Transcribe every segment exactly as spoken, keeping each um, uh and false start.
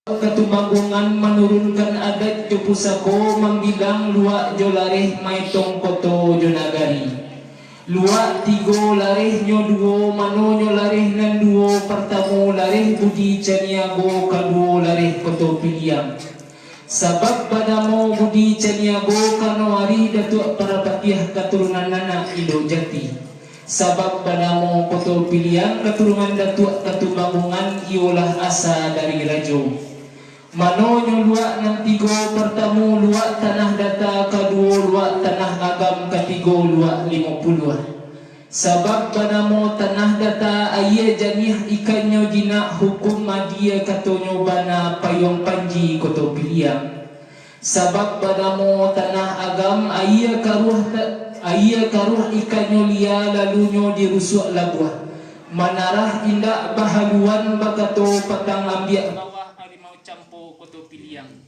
Katumanggungan manurunkan adat jo pusako, mambilang luak jo lareh, maetong koto jo nagari. Luak tigo, larehnyo duo, manonyo lareh nan duo, partamo lareh Budi Caniago, kaduo lareh Koto Piliang. Sabab banamo Budi Caniago, kano ari Datuak Parapatiah katurunan Anak Indo Jati. Sabab banamo Koto Piliang, katurunan Datuak Katumanggungan, iyolah asa dari rajo. Manonyo luak nan tigo, partamo luak Tanah Data, kaduo luak Tanah Agam, katigo luak Limo Puluah. Sabab banamo Tanah Data, aia janiah ikannyo jinak, hukum adia katonyo bana, payuang panji Koto Piliang. Sabab banamo Tanah Agam, aia karuah ta-, aia karuah ikannyo lia, lalunyo dirusuak labuah. Manarah indak bahaluan, bakato patang ambiak bawah, arimau campo Koto Piliang.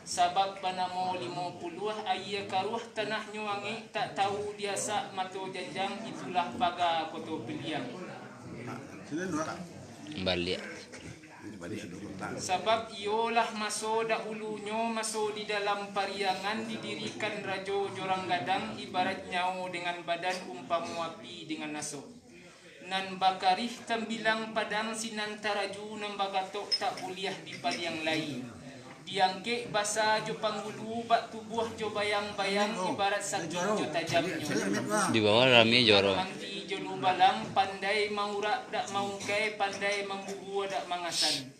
Sabab banamo Limo Puluah, aia karuah tanahnyo angek, tak tahu diasak mato janjang, itulah paga Koto Piliang. Baliak. Sabab iyolah maso dahulunyo, maso di dalam pariangan, didirikan Rajo Jorang Gadang, ibarat nyawo dengan badan, umpamo api dengan asok. Nan bakarih tambilang padang, sinan taraju nan bagatok, tak buliah dipaliang lai. Diangkek basa jo panggulu, bak tubuah jo bayang-bayang, ibarat sakin jo tajamnyo. Di bawah rami jo aro. Manti jo lubalang, pandai maurak dak maungkai, pandai mambugua dak mangasan.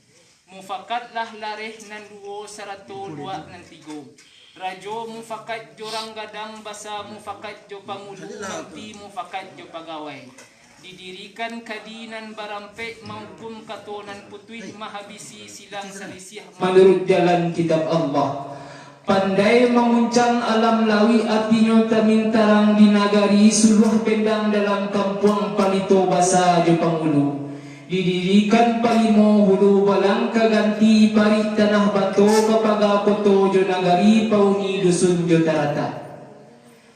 Mufakatlah lareh nan duo, sarato luak nan tigo. Rajo mufakat Jorang Gadang, basa mufakat jo pangulu, manti mufakat jo pagawai. Didirikan kadi nan barampek, mahukum kato nan putuih, mahabisi silang salisiah manuruik jalan Kitab Allah. Pandai manguncang alam lawik, apinyo tamintarang di nagari, suluah bendang dalam kampuang, palito basa jo pangulu. Didirikan palimo hulu balang, ka ganti parik tanah bato, ka paga koto jo nagari, pauni dusun jo taratak.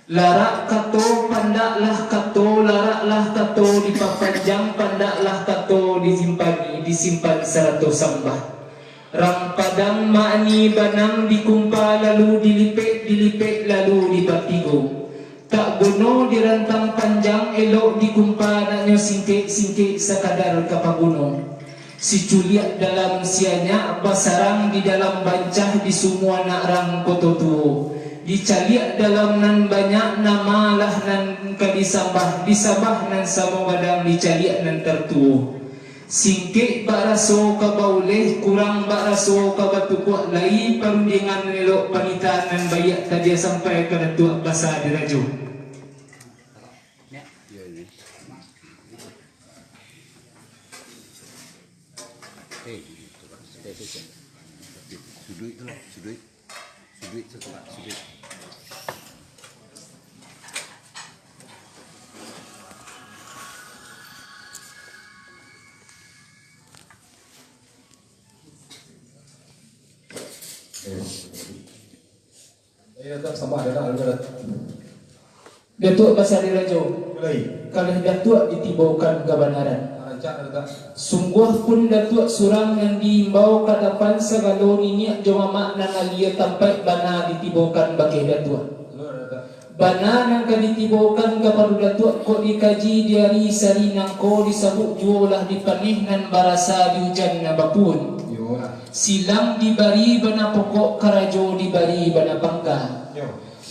Larak kato, pandaklah kato, laraklah kato dipapanjang, pandaklah kato disimpan, disimpan sarato sambah. Rang Padang maani banang, dikumpa lalu dilipek, dilipek lalu dipatigo. Tak guno dirantang panjang, elok dikumpa, naknyo singkek-singkek sakadar ka paguno. Siculiak dalam sianyak, basarang di dalam bancah, di sumua nak rang koto tuo. Dicaliak dalam nan banyak, namalah nan ka disambah, disambah nan samo gadang, dicaliak nan tartuo. Singkek bak raso ka bauleh, kurang bak raso ka batukuak, lai parundiangan elok panitahan nan baiak, tadia sampai ka Datuak Basa Dirajo. Eh, suduik tu lah, suduik. Suduik tu lah, suduik. Eh. Datuak Basa Dirajo, kaleh Datuak ditibokan kabanaran. Sungguah pun Datuak surang nan diimbau, ka dapan sagalo niniak jo mamak nan alia, tampaik bana ditibokan bakeh Datuak. Bana nan ka ditibokan kapado Datuak, kok dikaji di ari sari nangko, disabuik juo lah dipaneh, nan barasa di ujan nan bapuun. Silang dibari bana pokok, karajo dibari bana pangka.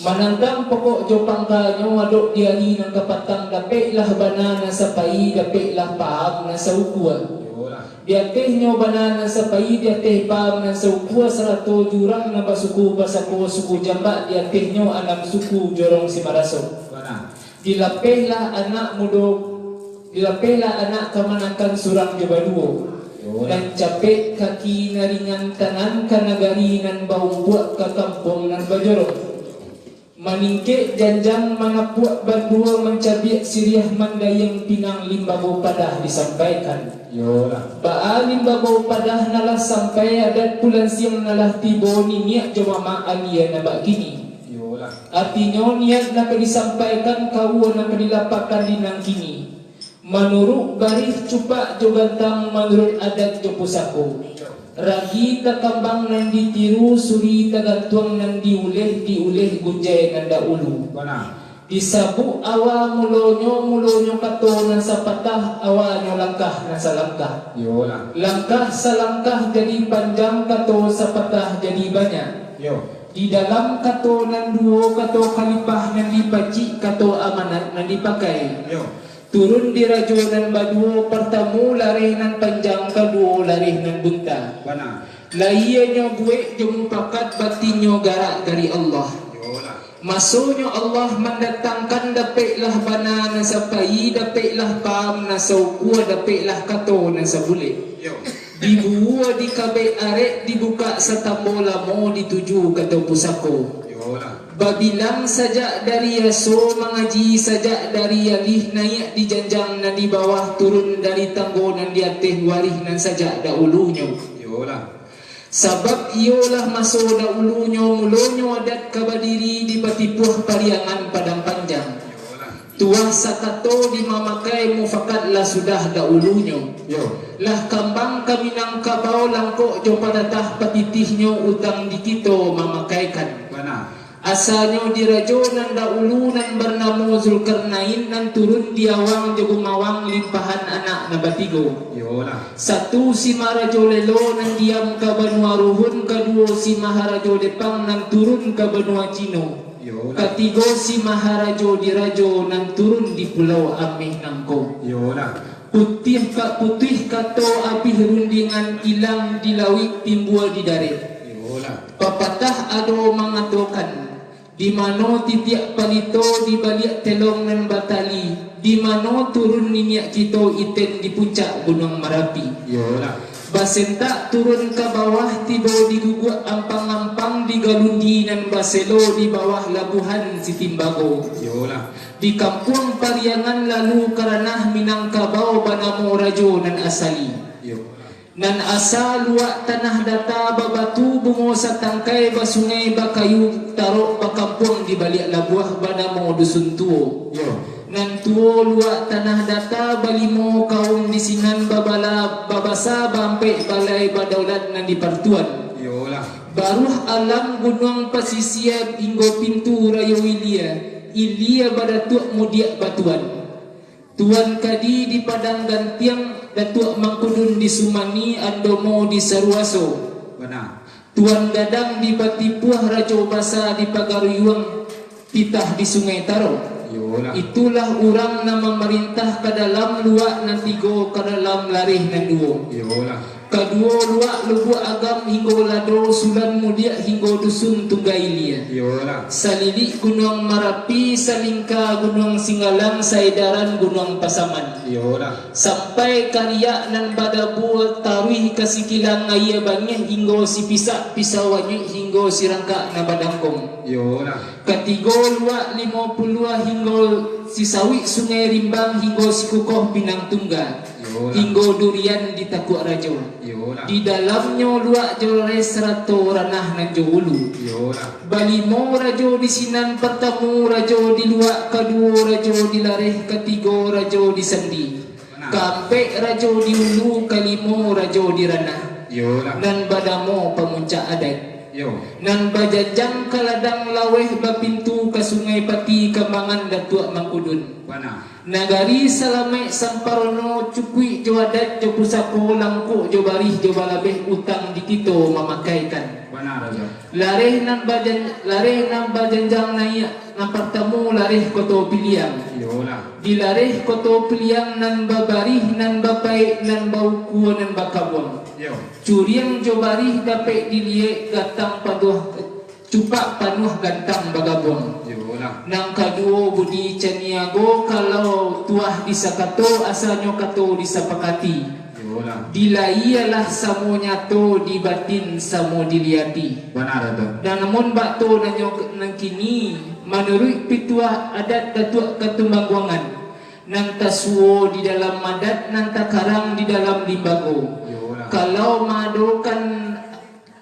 Manantang pokok jo pangkanyo, adok di ari nan kapatang, dapeklah bana nan sapai, dapeklah paam nan saukua. Di atehnyo bana nan sapai, di ateh paam nan saukua, sarato jurang nan basuku basako suku jambak, di atehnyo anam suku jorong simaraso. Dilapehlah anak mudo, dilapehlah anak kamanakan surang jo baduo. Nan capek kaki nan ringan tangan, ka nagari nan baumpuak, ka kampuang nan bajorong. Maningkek janjang manapuak bandua, mancabiak siriah mandayang pinang, limbago padah disampaikan. Baa limbago padah nan lah sampai, adat pulansiang nan lah tibo, niniak jo mamak alia nan bak kini. Artinyo niat nan ka disampaikan, kaua nan ka dilapakan di nan kini. Manuruik barih cupak jo gantang, manuruik adat jo pusako. Ragi takambang nan ditiru, suri tagantuang nan diuleh, diuleh gunjai nan daulu. Bana. Disabuik awa mulonyo, mulonyo kato nan sapatah, awanyo langkah nan salangkah. Iyolah. Langkah salangkah jadi panjang, kato sapatah jadi banyak. Yo. Di dalam kato nan duo, kato kalipah nan dipacik, kato amanat nan dipakai. Yo. Turun di rajo nan baduo, partamu lareh nan panjang, kaduo lareh nan bunta. Bana. Lahianyo buek jo mupakat, batinnyo garak dari Allah. Iyolah. Masonyo Allah mandatangkan, dapeklah bana nan sapai, dapeklah paham nan saukua, dapeklah kato nan sabulek. Yo. Dibuwua di kabek arek, dibukak satambo lamo, dituju kato pusako. Iyolah. Babilang sajak dari aso, mangaji sajak dari alih, naiak di janjang nan di bawah, turun dari tanggo nan di ateh, warih nan sajak daulunyo. Iyolah. Sabab iyolah maso daulunyo, mulonyo adat ka badiri di batipuah Pariangan Padang Panjang. Iyolah. Tuah sakato di mamakai, mufakat lah sudah daulunyo. Yo. Lah kambang ka Minangkabau, langkok jo padatah, patitihnyo utang di kito mamakaikan. Bana. Asanyo di rajo nan daulu nan banamo Zulkarnain, nan turun di awang jo gumawang, limpahan anak nan batigo. Iyolah. Satu si Maharajo Lelo nan diam ka banua Ruhun, kaduo si Maharajo Depang nan turun ka banua Cino. Iyolah. Katigo si Maharajo Dirajo nan turun di Pulau Ameh nangko. Iyolah. Putiah ka-, putuih kato abih rundingan, ilang di lauik timbua di dareh. Iyolah. Papatah ado mangatokan, di mano titiak palito di baliak telong nan batali, di mano turun niniak kito Iten di puncak Gunuang Marapi. Iyolah. Basentak turun ka bawah, tibo di guguak ampang-ampang, di galundi nan baselo di bawah labuhan Sitimbago. Iyolah. Di Kampuang Pariangan lalu ka ranah Minangkabau, banamo rajo nan asali. Yo. Nan asa luak tanah data, babatu bungo satangkai, basungai bakayu, tarok bakampuang di baliak labuah, banamo Dusun Tuo. Yo. Nan tuo luak tanah data, balimo kaum di sinan, babala-, babasa baampek balai, badaulat nan di Partuan. Iyolah. Baruah alam Gunuang Pasisia, hinggo pintu rayo ilia, ilia badatuak mudiak batuan. Tuan Kadi di Padang Gantiang, Datuak Mangkudun di Sumani, Andomo di Saruaso. Bana. Tuan Gadang di Batipuah, Rajo Basa di Pagaruyuang, titah di Sungai Taro. Iyolah. Itulah urang nan mamarintah ka dalam luak nan tigo, ka dalam lareh nan duo. Iyolah. Kaduo luak Lubuak Agam hinggo Lado, Sulan Mudiak hinggo Dusun Tungga Ilia. Iyolah. Salilik Gunuang Marapi, salingka Gunuang Singgalang, saedaran Gunuang Pasaman. Iyolah. Sampai ka Riak nan badabua, taruih ka Sikilang Aia Bangih, hinggo Sipisak Pisau Anyuik, hinggo Sirangkak nan badangkong. Iyolah. Katigo luak Limo Puluah hinggo Sisawik Sungai Rimbang, hinggo Sikukoh Pinang Tungga. Iyolah. Hinggo Durian di Takuak Rajo. Iyolah. Di dalamnyo luak jo lareh sarato ranah nan jo ulu. Iyolah. Balimo rajo di sinan, partamu rajo di luak, kaduo rajo di lareh, katigo rajo di sandi. Bana. Kaampek rajo di ulu, kalimo rajo di ranah. Iyolah. Nan banamo pamuncak adat. Yo. Nan bajanjang ka ladang laweh, bapintu ka Sungai Pati, kambangan Datuak Mangkudun. Bana. Nagari salamaik samparono, cukuik jo adat jo pusako, langkok jo barih jo balabeh, utang di kito mamakaikan. Bana, Rajo. Lareh nan bajan-, lareh nan bajanjang naiak, nan partamu lareh Koto Piliang. Iyolah. Di lareh Koto Piliang nan babarih, nan bapaek, nan baukua, nan bakabuang. Yo. Curiang jo barih dapek diliek, gatang panuah, cupak panuah gantang bagabuang. Iyolah. Nan kaduo budi caniago, kalau tuah disakato, asanyo kato disapakati. Iyolah. Dilaialah samo nyato, di batin samo diliati. Bana tu. Dan namun bakto nanyo nan kini, manuruik pituah adat Datuak Katumangguangan, nan tasuo di dalam adat, nan takarang di dalam limbago. Iyolah. Kalau maadokan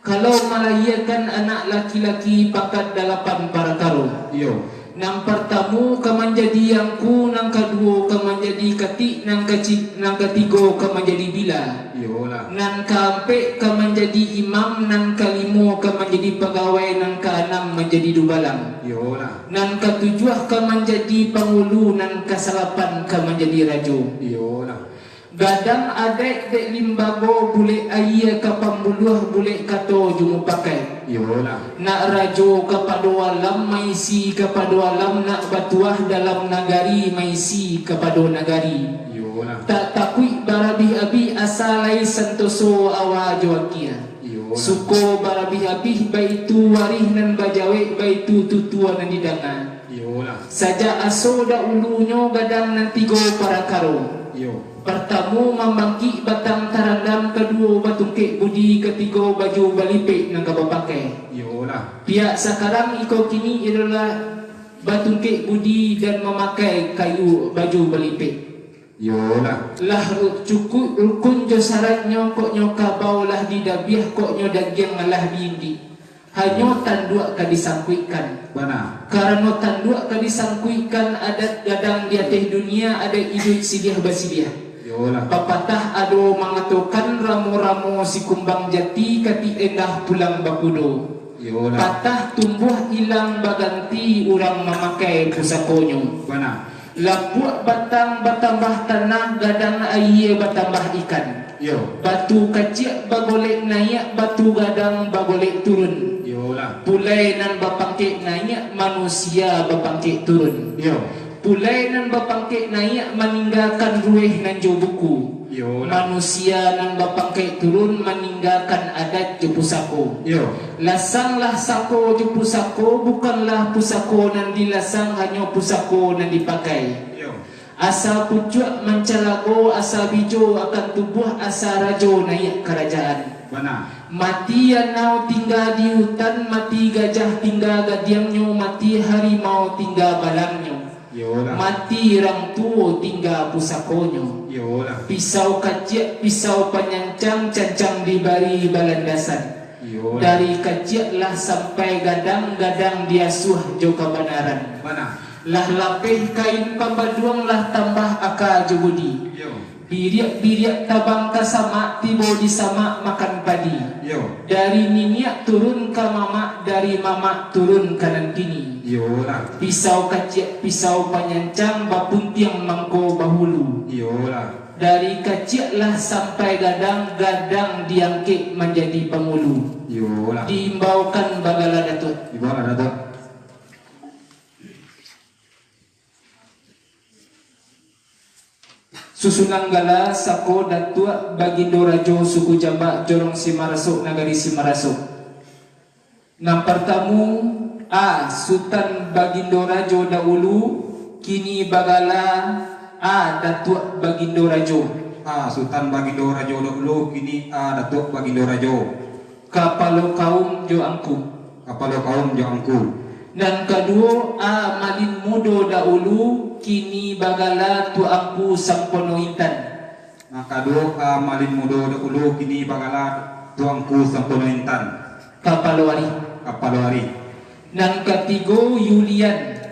Kalau malahiakan anak laki-laki, pakat dalapan parakaro. Iyo. Nan partamu ka manjadi angku, nan kaduo ka manjadi katik, nan kaci-, nan katigo ka manjadi bila. Iyolah. Nan kaampek ka manjadi imam, nan kalimo ka manjadi pagawai, nan kaanam manjadi dubalang. Iyolah. Nan katujuah ka manjadi pangulu, nan kasalapan ka manjadi rajo. Iyolah. Gadang adaik dek limbago, bulek aia ka pambuluah, bulek kato jo mupakai. Iyolah. Nak rajo kapado alam, maisi kapado alam, nak batuah dalam nagari, maisi kapado nagari. Iyolah. Tak takuik barabih-abih, asa lai santoso awa jo akia. Iyolah. Suko barabih-abih, baitu warih nan bajawek, baitu tutua nan didanga. Iyolah. Sajak aso dahulunyo gadang nan tigo parakaro. Iyo. Partamu, mambangkik batang tarandam, kaduo, batungkek budi, katigo, baju balipek nan ka bapakai. Iyolah. Piak sakarang iko kini iyolah batungkek budi dan mamakai kayu baju balipek. Iyolah. Lah ru-, cukuik rukun jo saraiknyo, kok nyo kabau lah didabiah, kok nyo dagiang lah diindik. Hanyo tanduak ka disangkuikkan. Bana. Karano tanduak ka disangkuikkan, adat gadang di ateh dunia, adat iduik siliah basiliah. Iyolah. Papatah ado mangatokan, ramo-ramo sikumbang jati, katik endah pulang bakudo. Iyolah. Patah tumbuah ilang baganti, urang mamakai pusakonyo. Bana. Lapuak batang batambah tanah, gadang aia batambah ikan. Iyo. Batu kaciak bagolek naiak, batu gadang bagolek turun. Iyolah. Pulai nan bapangkek naiak, manusia bapangkek turun. Iyo. Pulai nan bapangkek naiak maninggakan ruweh nan jo buku. Iyolah. Manusia nan bapangkek turun maninggakan adat jo pusako. Iyo. Lasanglah sako jo pusako, bukanlah pusako nan dilasang, hanyo pusako nan dipakai. Iyo. Asa pucuak mancalago, asa bijo akan tubuah, asa rajo naiak karajaan. Bana. Mati anau tingga di hutan, mati gajah tingga gadiangnyo, mati harimau tingga balangnyo. Iyolah. Mati rang tuo tingga pusakonyo. Iyolah. Pisau kaciak, pisau panyancang, cancang dibari balandasan. Iyolah. Dari kaciak lah sampai gadang, gadang diasuah jo kabanaran. Bana. Lah lapeh kain pambaduang, lah tambah aka jo budi. Iyo. Biriak-biriak tabang ka samak, tibo di samak makan padi. Iyo. Dari niniak turun ka mamak, dari mamak turun ka nan kini. Iyolah. Pisau kaciak, pisau panyancang, bapuntiang mangko bahulu. Iyolah. Dari kaciak lah sampai gadang, gadang diangkek manjadi pangulu. Iyolah. Diimbaukan bagala Datuak. Imbaulah Datuak. Susunan gala sako Datuak Bagindo Rajo Suku Jambak, Jorong Simarasok, Nagari Simarasok. Nan partamu, A Sutan Bagindo Rajo dahulu, kini bagala A Datuak Bagindo Rajo. A Sutan Bagindo Rajo dahulu, kini A Datuak Bagindo Rajo. Kapalo kaum jo angku. Kapalo kaum jo angku. Nan kaduo, A Malin Mudo dahulu, kini bagala Tuangku Sampono Intan. Nan kaduo, A Malin Mudo dahulu, kini bagala Tuangku Sampono Intan. Kapalo ari. Kapalo ari. Nan katigo, Yulian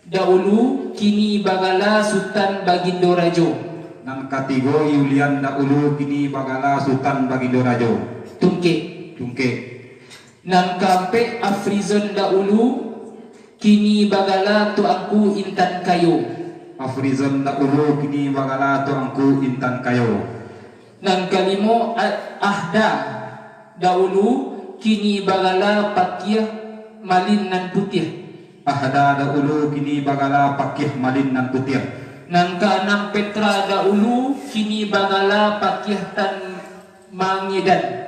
dahulu, kini bagala Sutan Bagindo Rajo. Nan katigo, Yulian dahulu, kini bagala Sutan Bagindo Rajo. Tungkek. Tungkek. Nan kaampek, Afrizon dahulu, kini bagala Tuangku Intan Kayo. Afrizon dahulu, kini bagala Tuangku Intan Kayo. Nan kalimo, A-, Ahda dahulu, kini bagala Pakiah Malin Nan Putiah. Ahda dahulu, kini bagala Pakiah Malin Nan Putiah. Nan kaanam, Petra dahulu, kini bagala Pakiah Tan Mangedan.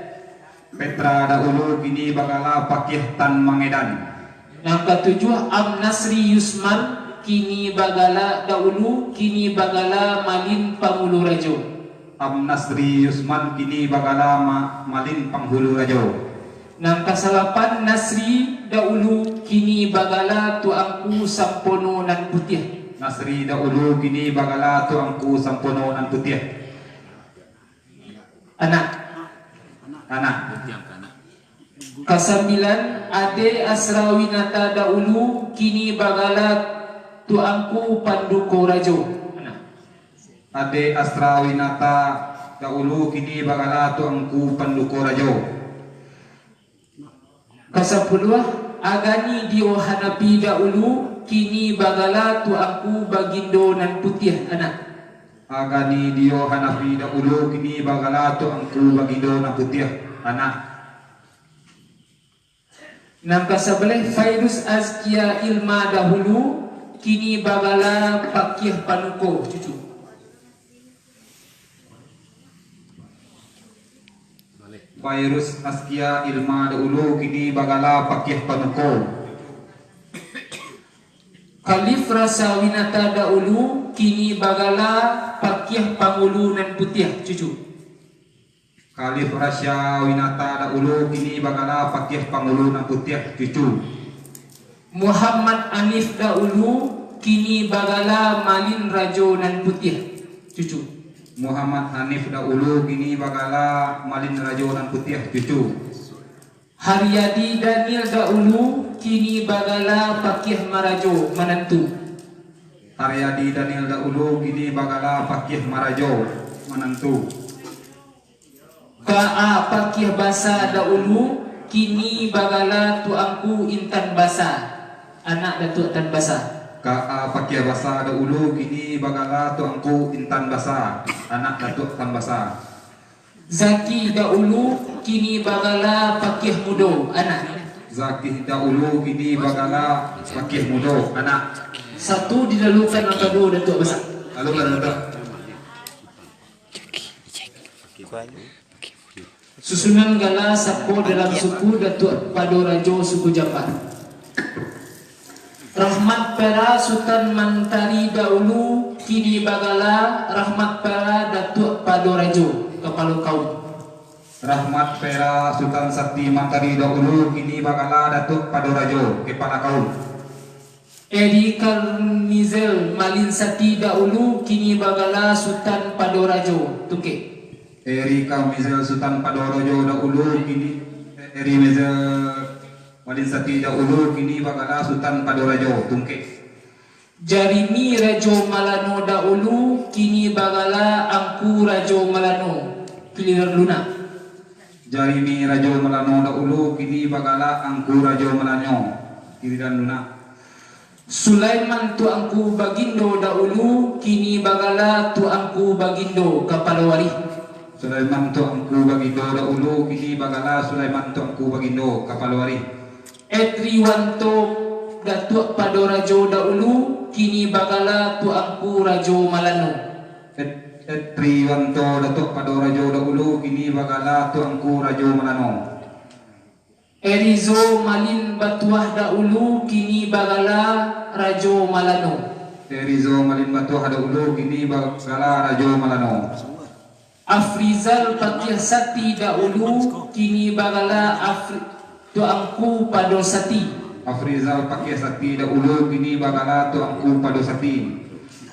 Petra dahulu, kini bagala Pakiah Tan Mangedan. Nan katujuah, Am Nasri Yusman, kini bagala dahulu, kini bagala Malin Pangulu Rajo. Am Nasri Yusman, kini bagala Ma-, Malin Panghulu Rajo. Nan kasalapan, Nasri dahulu, kini bagala Tuangku Sampono Nan Putiah. Nasri dahulu, kini bagala Tuangku Sampono Nan Putiah. Anak. Anak. Kasambilan, Ade Asrawinata dahulu, kini bagala Tuangku Panduko Rajo. Ade Asrawinata dahulu, kini bagala Tuangku Panduko Rajo. Kasapuluah, Agani Dio Hanafi dahulu, kini bagala Tuangku Bagindo Nan Putiah, anak. Agani Dio Hanafi dahulu, kini bagala Tuangku Bagindo Nan Putiah, anak. Nan kasabaleh, Fairuz Azkia Ilma dahulu, kini bagala Pakiah Panuko, cucu. Fairuz Azkia Ilma dahulu, kini bagala Pakiah Panuko. Khalif Rasa Winata dahulu, kini bagala Pakiah Pangulu Nan Putiah, cucu. Khalif Rasa Winata dahulu, kini bagala Pakiah Pangulu Nan Putiah, cucu. Muhammad Hanif dahulu, kini bagala Malin Rajo Nan Putiah, cucu. Muhammad Hanif dahulu, kini bagala Malin Rajo Nan Putiah, cucu. Haryadi Daniel dahulu, kini bagala Pakiah Marajo, manantu. Haryadi Daniel dahulu, kini bagala Pakiah Marajo, manantu. Ka A Pakiah Basa dahulu, kini bagala Tuangku Intan Basa, anak Datuak Tan Basa. Ka A Pakiah Basa dahulu, kini bagala Tuangku Intan Basa, anak Datuak Tan Basa. Zaki dahulu, kini bagala Pakiah Mudo, anak. Zaki dahulu, kini bagala Pakiah Mudo, anak. Satu dilalukan nan kaduo, Datuak Basa. Lalu, Datuak. Susunan gala sako dalam suku, Datuak Pado Rajo suku Jafar. Rahmat Pera Sutan Mantari dahulu, kini bagala Rahmat Pera Datuak Pado Rajo, kapalo kaum. Rahmat Pera Sutan Sati Mantari dahulu, kini bagala Datuak Pado Rajo, kepala kaum. Eri Karmizel Malin Sati dahulu, kini bagala Sutan Pado Rajo, tungkek. Eri Karmizel Sutan Pado Rajo dahulu, kini, Eri Mizel Malin Sati dahulu, kini bagala Sutan Pado Rajo, tungkek. Jarimi Rajo Malano dahulu, kini bagala Angku Rajo Malano, kiliran lunak. Jarimi Rajo Malano dahulu, kini bagala Angku Rajo Malano, kiliran lunak. Sulaiman Tuangku Bagindo dahulu, kini bagala Tuangku Bagindo, kapalo warih. Sulaiman Tuangku Bagindo dahulu, kini bagala Sulaiman Tuangku Bagindo, kapalo warih. Etriwanto Datuak Pado Rajo dahulu, kini bagala Tuangku Rajo Malano. Et-, Etriwanto Datuak Pado Rajo dahulu, kini bagala Tuangku Rajo Malano. Erizo Malin Batuah dahulu, kini bagala Rajo Malano. Erizo Malin Batuah dahulu, kini bagala Rajo Malano. Afrizal Pakiah Sati dahulu, kini bagala Afri-, Tuangku Pado Sati. Afrizal Pakiah Sati dahulu, kini bagala Tuangku Pado Sati.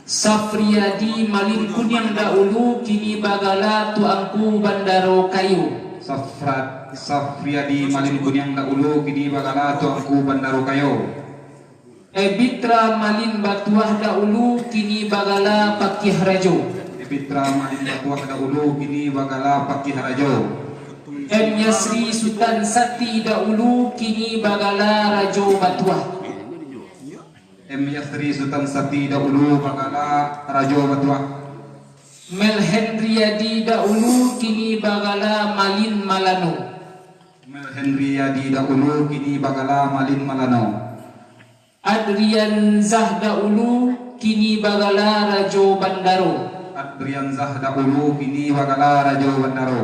Safriadi Malin Kuniang dahulu, kini bagala Tuangku Bandaro Kayo. Safra-, Safriadi Malin Kuniang dahulu, kini bagala Tuangku Bandaro Kayo. Ebitra Malin Batuah dahulu, kini bagala Pakiah Rajo. Ebitra Malin Batuah dahulu, kini bagala Pakiah Rajo. M Yasri Sutan Sati dahulu, kini bagala Rajo Batuah. M Yasri Sutan Sati dahulu bagala Rajo Batuah. Mel Henryadi dahulu, kini bagala Malin Malano. Mel Henryadi dahulu, kini bagala Malin Malano. Adrian Zah dahulu, kini bagala Rajo Bandaro. Adrian Zah dahulu, kini bagala Rajo Bandaro.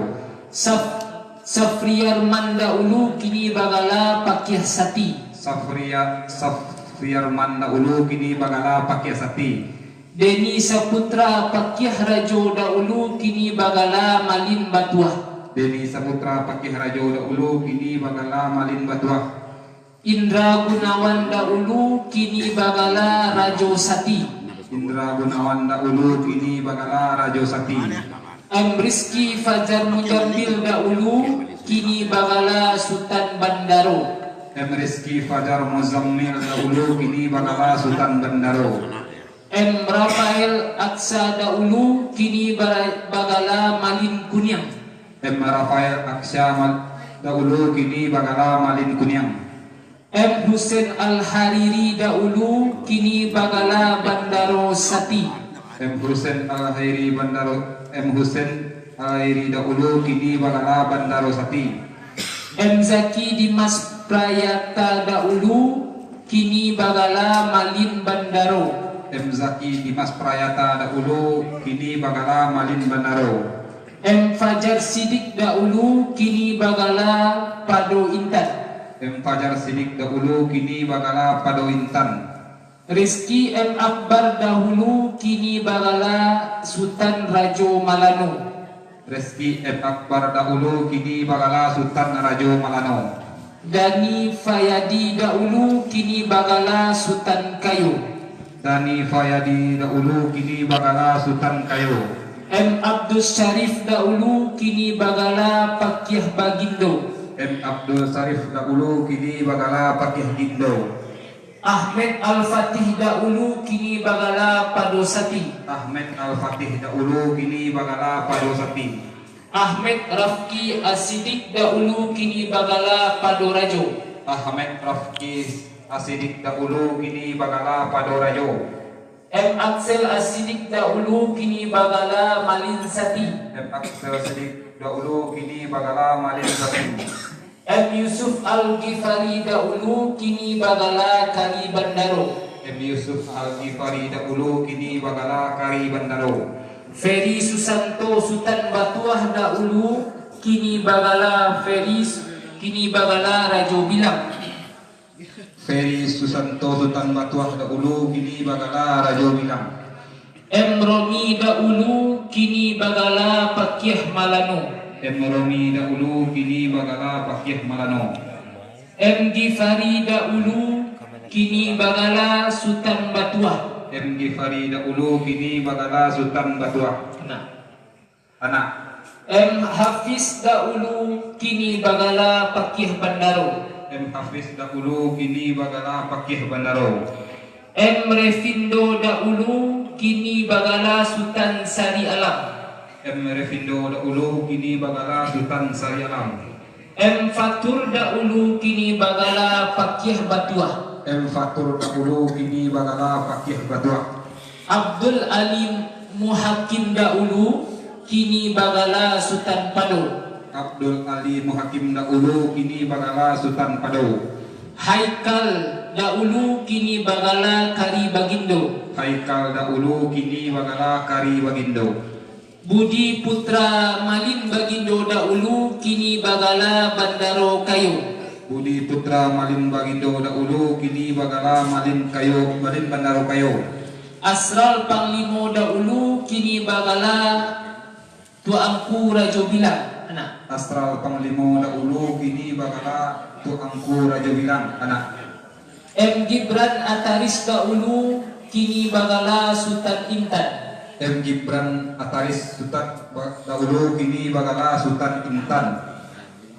Saf-, Safriarman dahulu, kini bagala Pakiah Sati. Safria-, Safriarman dahulu, kini bagala Pakiah Sati. Deni Saputra Pakiah Rajo dahulu, kini bagala Malin Batuah. Deni Saputra Pakiah Rajo dahulu, kini bagala Malin Batuah. Indra Gunawan dahulu, kini bagala Rajo Sati. Indra Gunawan dahulu, kini bagala Rajo Sati. M Rizky Fajar Mujambil dahulu, kini bagala Sutan Bandaro. M Rizky Fajar Muzammil dahulu, kini bagala Sutan Bandaro. M Rafael Aksa dahulu, kini ba-, bagala Malin Kuniang. M Rafael Aksa Mal-, dahulu, kini bagala Malin Kuniang. M Husen Al-Hariri dahulu, kini bagala Bandaro Sati. M Husen Al-Hariri Bandaro, M Husen Al-Hariri dahulu, kini bagala Bandaro Sati. M Zaki Dimas Prayata dahulu, kini bagala Malin Bandaro. M Zaki Dimas Prayata dahulu, kini bagala Malin Bandaro. M Fajar Sidik dahulu, kini bagala Pado Intan. M Fajar Sidik dahulu, kini bagala Pado Intan. Rizky M Akbar dahulu, kini bagala Sutan Rajo Malano. Rizky M Akbar dahulu, kini bagala Sutan Rajo Malano. Dani Fayadi dahulu, kini bagala Sutan Kayo. Dani Fayadi dahulu, kini bagala Sutan Kayo. M Abdul Syarif dahulu, kini bagala Pakiah Bagindo. M Abdul Syarif dahulu, kini bagala Pakiah Gindo. Ahmed Al-Fatih dahulu, kini bagala Pado Sati. Ahmed Al-Fatih dahulu, kini bagala Pado Sati. Ahmed Rafki Asidik dahulu, kini bagala Pado Rajo. Ahmed Rafki Asidik dahulu, kini bagala Pado Rajo. M Axel Asidik dahulu, kini bagala Malin Sati. M Axel Asidik dahulu, kini bagala Malin Sati. M Yusuf Al-Ghifari dahulu, kini bagala Kari Bandaro. M Yusuf Al-Ghifari dahulu, kini bagala Kari Bandaro. Ferry Susanto Sutan Batuah dahulu, kini bagala Ferry, kini bagala Rajo Bilang. Ferry Susanto Sutan Batuah dahulu, kini bagala Rajo Bilang. M Romi dahulu, kini bagala Pakiah Malano. M Romi dahulu, kini bagala Pakiah Malano. M Ghifari dahulu, kini bagala Sutan Batuah. M Ghifari dahulu, kini bagala Sutan Batuah. Nah. Anak. M Hafiz dahulu, kini bagala Pakiah Bandaro. M Hafiz dahulu, kini bagala Pakiah Bandaro. M Revindo dahulu, kini bagala Sutan Sari Alam. M Revindo dahulu, kini bagala Sutan Sari Alam. M Fatur dahulu, kini bagala Pakiah Batuah. M Fatur dahulu, kini bagala Pakiah Batuah. Abdul Ali Muhakim dahulu, kini bagala Sutan Pado. Abdul Ali Muhakim dahulu, kini bagala Sutan Pado. Haikal dahulu, kini bagala Kari Bagindo. Haikal dahulu, kini bagala Kari Bagindo. Budi Putra Malin Bagindo dahulu, kini bagala Bandaro Kayo. Budi Putra Malin Bagindo dahulu, kini bagala Malin Kayo, Malin Bandaro Kayo. Asral Panglimo dahulu, kini bagala Tuangku Rajo Bilang, anak. Asral Panglimo dahulu, kini bagala Tuangku Rajo Bilang, anak. M Gibran Ataris dahulu, kini bagala Sutan Intan. M Gibran Ataris Sutan ba-, dahulu, kini bagala Sutan Intan.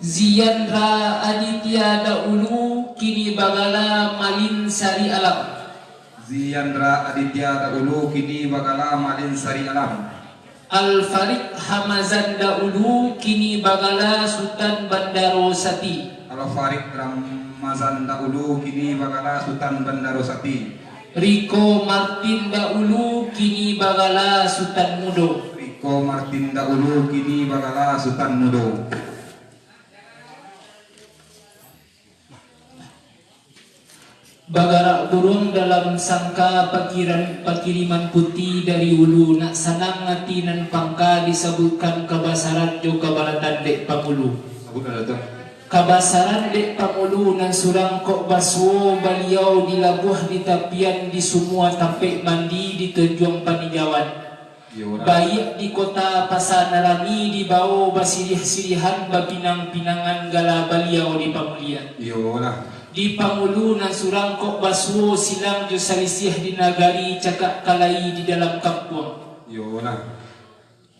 Ziandra Aditya dahulu, kini bagala Malin Sari Alam. Ziandra Aditya dahulu, kini bagala Malin Sari Alam. Al-Farid Hamazan dahulu, kini bagala Sutan Bandaro Sati. Al-Farid Ramazan dahulu, kini bagala Sutan Bandaro Sati. Rico Martin dahulu, kini bagala Sutan Mudo. Rico Martin dahulu, kini bagala Sutan Mudo. Bagarak buruang dalam sangka pakiran, pakiriman puti dari ulu, nak sanang ati nan pangka disabuikkan kabasaran jo kabaratan dek pangulu. Sabut dah tu. Kabasaran dek pangulu nan surang kok basuo baliau di labuah di tapian di sumua tampek mandi di tunjuang paninjauan. Iyolah. Baiak di kota Pasa Narani dibao basiriah-siriahan bapinang-pinangan gala baliau di pamulian. Iyolah. Di pangulu nan surang kok basuo silang jo salisiah di nagari cakak kalai di dalam kampuang. Iyolah.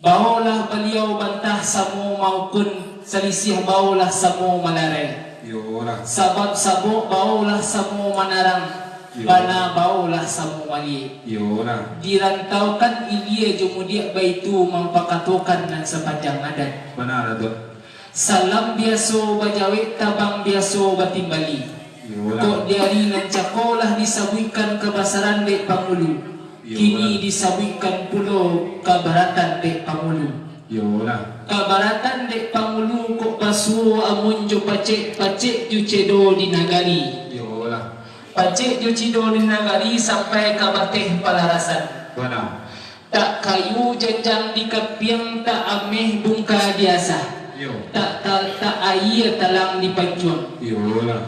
Baolah baliau bantah samo maukun Salisiah baolah samo malarai. Iyolah. Sabab sabok baolah samo manarang. Iyo. Bana baolah samo maliek. Iyolah. Dirantaukan ilia jo mudiak baitu mampakatokan nan sapanjang adat. Bana, Datuak. Salam biaso bajawek, tabang biaso batimbali. Iyolah. Kok di ari nan cako lah disabuikkan kabasaran dek pangulu. Iyolah. Kini disabuikkan pulo kabaratan dek pangulu. Iyolah. Kabaratan dek pangulu kok basuo amun jo pacek, pacek jo cedo di nagari. Iyolah. Pacek jo cedo di nagari sampai ka bateh palarasan. Bana. Tak kayu janjang di kapiang, tak ameh bungka di asah. Iyo. Tak, tak, tak aia talang di pancuang. Iyolah.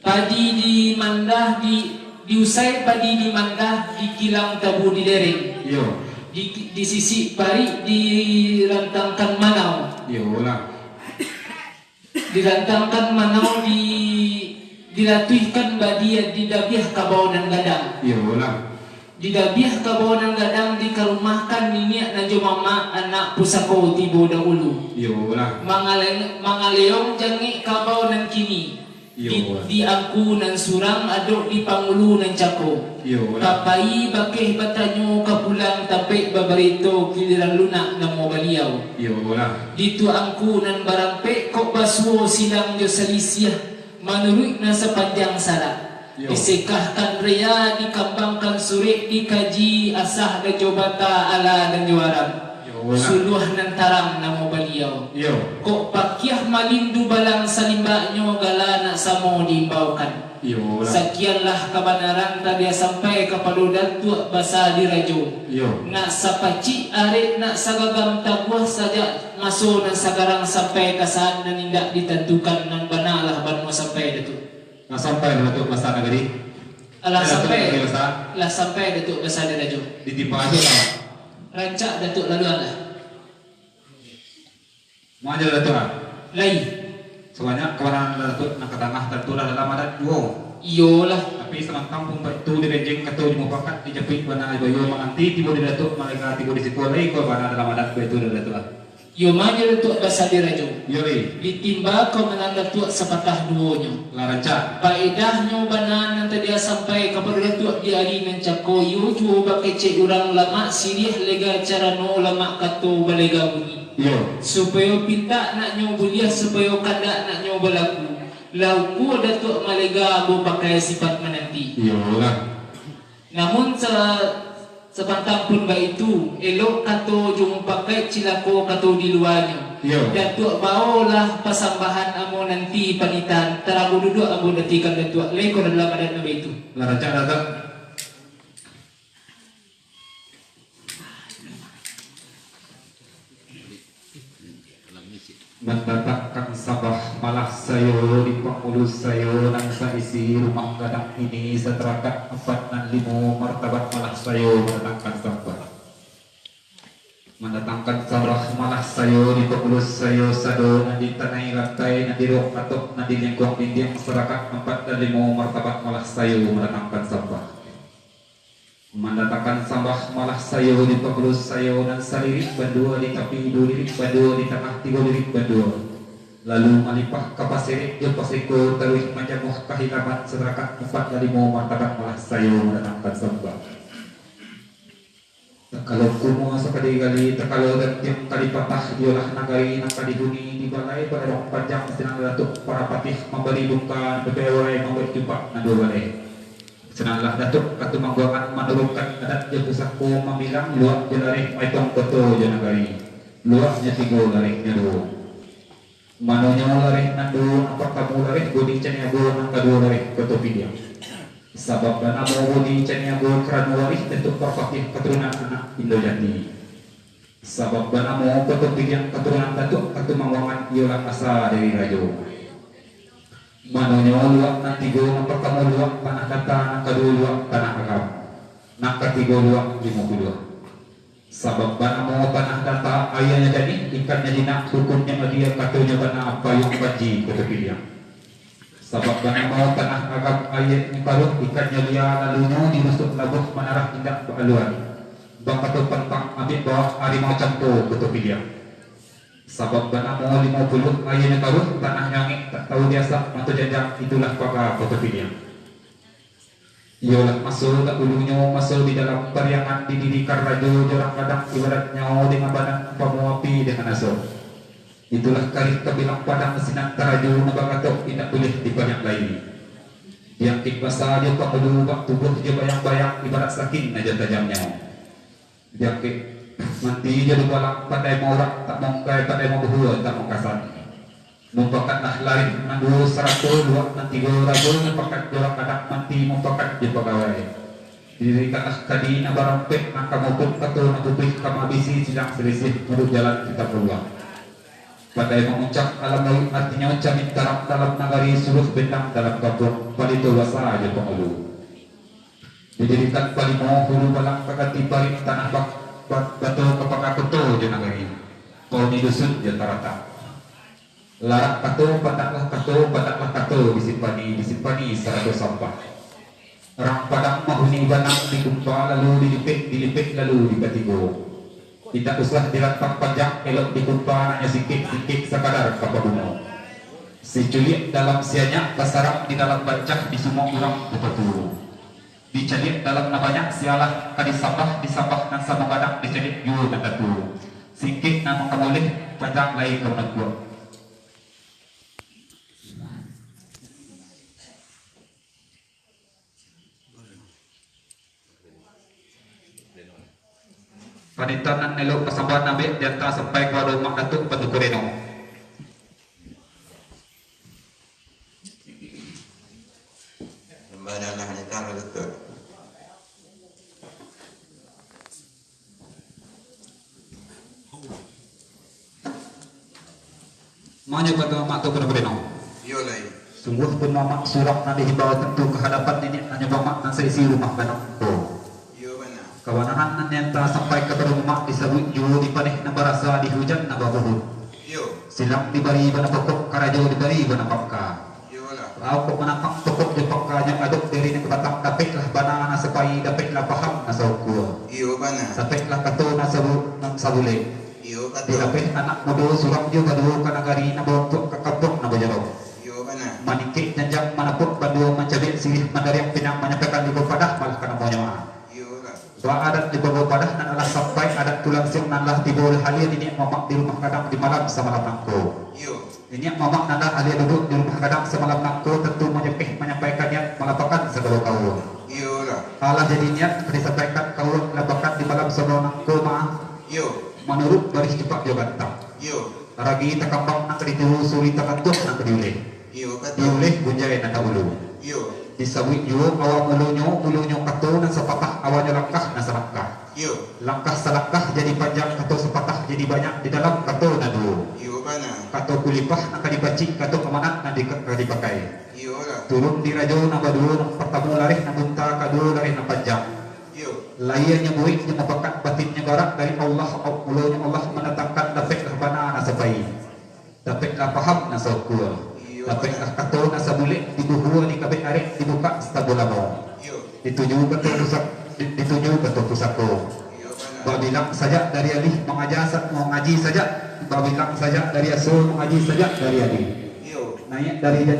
Padi di mandah di, diusai padi di mandah, dikilang tabu di dereng. Iyo. Di, disisik parik, dirantangkan manau. Iyolah. Dirantangkan manau di, dilatuihkan badia, didabiah kabau nan gadang. Iyolah. Didabiah kabau nan gadang, dikarumahkan niniak nan jo mamak, anak pusako tibo dahulu. Iyolah. Mangale-, mangaleong jangek kabau nan kini. Di, Iyolah. Di angku nan surang, adok di pangulu nan cako. Iyolah. Ka pai bakeh batanyo, ka pulang tapek babarito, giliran lunak namo baliau. Iyolah. Di tuangku nan barampek, kok basuo silang jo salisiah, manuruik nan sapanjang sarak. Iyo. Disekahkan rea, dikambangkan surek, dikaji asah dan jo bata, ala dan jo aram. Iyolah. Suluah nan tarang namo baliau. Iyo. Kok pakiah malindu balang, salimbaknyo gala nak samo diimbaukan. Iyolah. Sakianlah kabanaran tadia sampai kapado Datuak Basa Dirajo. Iyo. Nak sapacik arek, nak sagagam tabuah, sajak maso nan sakarang sampai ka saat nan indak ditantukan, nan bana lah banua sampai, Datuak. Lah sampai, Datuak Basa Nagari? Alah Eh, Datuak sampai, Nagari Basa. Lah sampai, Datuak Basa Dirajo. Ditimpa aja lah. Rancak, Datuak, laluanlah. Mangajak Datuak, ah? Lai. Sabanyak kabanaran Datuak nan ka tangah, tantulah dalam adat juo. Iyolah. Tapi samantang pun baitu, direnjeng kato jo mupakat, dijapuik bana bayo, mananti tibo di Datuak, malega tibo di siko, lai ko bana dalam adat baitu, Datuak, ah? Iyo mah nyo Datuak Basa Dirajo. Iyo, lai. Ditimba kabanaran Datuak sapatah duonyo. Lah rancak. Paedahnyo bana nan tadia sampai kapado Datuak di ari nan cako, iyo juo bakecek urang, lamak siriah lega carano, lamak kato balega bunyi. Iyo. Supayo pintak nak nyo buliah, supayo kandak nak nyo balaku. Lah ukua Datuak malega, ambo pakai sipaik mananti. Iyolah. Namun sa-, sapantang pun baitu, elok kato jo mupakaik, cilako kato di luanyo. Iyo. Datuak baolah pasambahan ambo nanti panitahan, tarago duduak ambo nantikan Datuak, lai ko dalam adat nan baitu. Lah rancak, Datuak. Mandatangkan sambah malah sayo di pangulu sayo nan saisi rumah gadang ini, satarakat ampat nan limo martabat malah sayo mandatangkan sambah. Mandatangkan sambah malah sayo di pangulu sayo sado nan di tanai lantai, nan di ruang atok, nan di lingkuang dindiang, satarakat ampat nan limo martabat malah sayo mandatangkan sambah. Mandatangkan sambah malah sayo di pangulu sayo nan salirik bandua di tapi, duo lirik bandua di tangah, tigo lirik bandua. Lalu malimpah ka pasirek jo pasiko, taruih manjamuah ka hilaman, satarakat ampat nan limo martabat malah sayo mandatangkan sambah. Takalo kumua sakali gali, takalo rantiang ka dipatah, iyolah nagari nan ka dihuni, di balai balai panjang, sinan Datuak Parapatih mambari bungka, nan babewarai mambari cupak nan duo balai. Sananglah Datuak Katumangguangan manurunkan adat jo pusako, mamilang luak jo lareh, maetong koto jo nagari. Luaknyo tigo, larehnyo duo. Manonyo lareh nan duo, nan partamo lareh Budi Caniago, nan kaduo lareh Koto Piliang. Sabab banamo Budi Caniago karano lareh Datuak Parpatiah katurunan anak Indo Jati. Sabab banamo Koto Piliang katurunan Datuak Katumangguangan, iyolah asa dari rajo. Manonyo luak nan tigo, nan partamo luak Tanah Data, nan kaduo luak Tanah Agam, nan katigo luak Limo Puluah. Sabab banamo Tanah Data, aianyo janiah, ikannyo jinak, hukumnyo adia, katonyo bana, payuang panji Koto Piliang. Sabab banamo Tanah Agam, aianyo paruah, ikannyo lia, lalunyo di rusuk labuah, manarah indak baaluan, bakato pantang ambiak bawah, harimau campo Koto Piliang. Sabab banamo limo puluah aia nyo taruah, tanahnyo angek tak tahu diasak, mato janjang itulah paga Koto Piliang. Iyolah maso dahulunyo, maso di dalam pariangan didirikan rajo jo urang gadang, ibaratnyo dengan badan umpamo api dengan aso. Itulah karih tabilang padang sinan tarajo nan bakatok indak buliah dipaliang lai. Diangkik basa jo pangulu bak tubuah jo bayang-bayang ibarat sakin nan jo tajamnyo. Diangkik manti jo dubalang pandai maurak tak mongkai pandai mambuhua tak mangkasan. Mupakatlah larih nan duo sarato luak nan tigo rajo mupakat jo urang gadang manti mupakat jo pagawai. Didirikanlah kadi nan barampek nan ka maukuik kato nan putuih ka maabisi silang salisiah manuruik jalan Kitabullah. Pandai mamuncak alam lauik artinyo camin tarang dalam nagari suruah bendang dalam kampuang palito basa jo pangulu. Didirikan palimo hulu balang ka ganti parik tanah bak-, ba-, bato ka pangga koto jo nagari, pauni dusun jo taratak. Larak kato, pataklah kato, pataklah kato, disimpani, disimpani sarato sampah. Rang padang mahuni banang dikumpa lalu dilipek, dilipek lalu dipatigo. Indak usah dirantang panjang, elok dikumpa nan nyo singkek-singkek sakadar ka paguno. Siculiak dalam sianyak basarang di dalam bancah di sumua urang bapatuo. Dicaliak dalam nan banyak sialah ka disambah, disambah nan samo gadang dicaliak juo nan datuo. Singkek nan makamulih, panjang lai ka manangkuak. Panitanan elok pasambahan abek dianta sampai kapado Mak Datuak Patuko Reno. Sambah dan lah nyata Mak Datuak. Manyo kata Mamak tu kena bereno. Iyo lai. Sungguah pun Mamak surang nan dihimbau tentu ka hadapan niniak nan nyo Mamak nan saisi rumah gadang ko. Iyo bana. Kabanaran nan nyata sampai ka Mamak disabuik juo di paneh nan barasa di hujan nan babuhun. Iyo. Silang dibari bana pokok, karajo dibari bana pangka. Iyolah. Pokok manatang pokok jo pangkanyo adok diri nan batang, dapeklah bana nan sapai, dapeklah paham nan saukua. Iyo bana. Dapeklah kato nan sabu-, nan sabulek. Iyo kato. Dilapeh anak mudo surang jo baduo ka nagari nan bauntuak ka kampuang nan bajarau. Iyo bana. Maningkek janjang manapuak bandua mancabik sirih mandariang pinang manyampaikan di padah malah ka namonyo a. Iyolah. Ba adat di babapadah nan alah sampai, adat tulang siang nan lah tibo, lah alia niniak mamak di rumah gadang di malam samalam nangko. Iyo. Niniak mamak nan lah alia duduak di rumah gadang samalam nangko, tantu manyapeh manyampaikan niat malapakan sagalo kaua. Iyolah. Alah jadi niat ka disampaikan kaua lapakan di malam samalam nangko mah. Iyo. Manuruik barih cupak jo gantang. Iyo. Ragi takambang nan ka ditiru, suri takantuang nan ka diuleh. Iyo, kato. Diuleh bunjai nan dahulu. Iyo. Disabuik juo awa mulonyo, mulonyo kato nan sapatah, awanyo langkah nan salangkah. Iyo. Langkah salangkah jadi panjang, kato sapatah jadi banyak di dalam kato nan duo. Iyo, bana. Kato kulipah nan ka dipacik, kato amanat nan di-, ka dipakai. Iyolah. Turun di rajo nan baduo, nan partamo lareh nan bunta, kaduo lareh nan panjang. Iyo. Lahianyo buek jo mupakat, batinnyo barak dari Allah, mulonyo Allah mandatangkan, dapeklah bana nan sapai. Dapeklah paham nan saukua. Iyo, dapeklah bana. Kato nan sabulek, dibuhua di kabek arek, dibukak satabu lamo. Iyo. Dituju kato pusak-, di-, dituju kato pusako. Iyo, bana. Babilang sajak dari alih, mangaja sa-, mangaji sajak, babilang sajak dari aso, mangaji sajak dari alih. Iyo. Naiak dari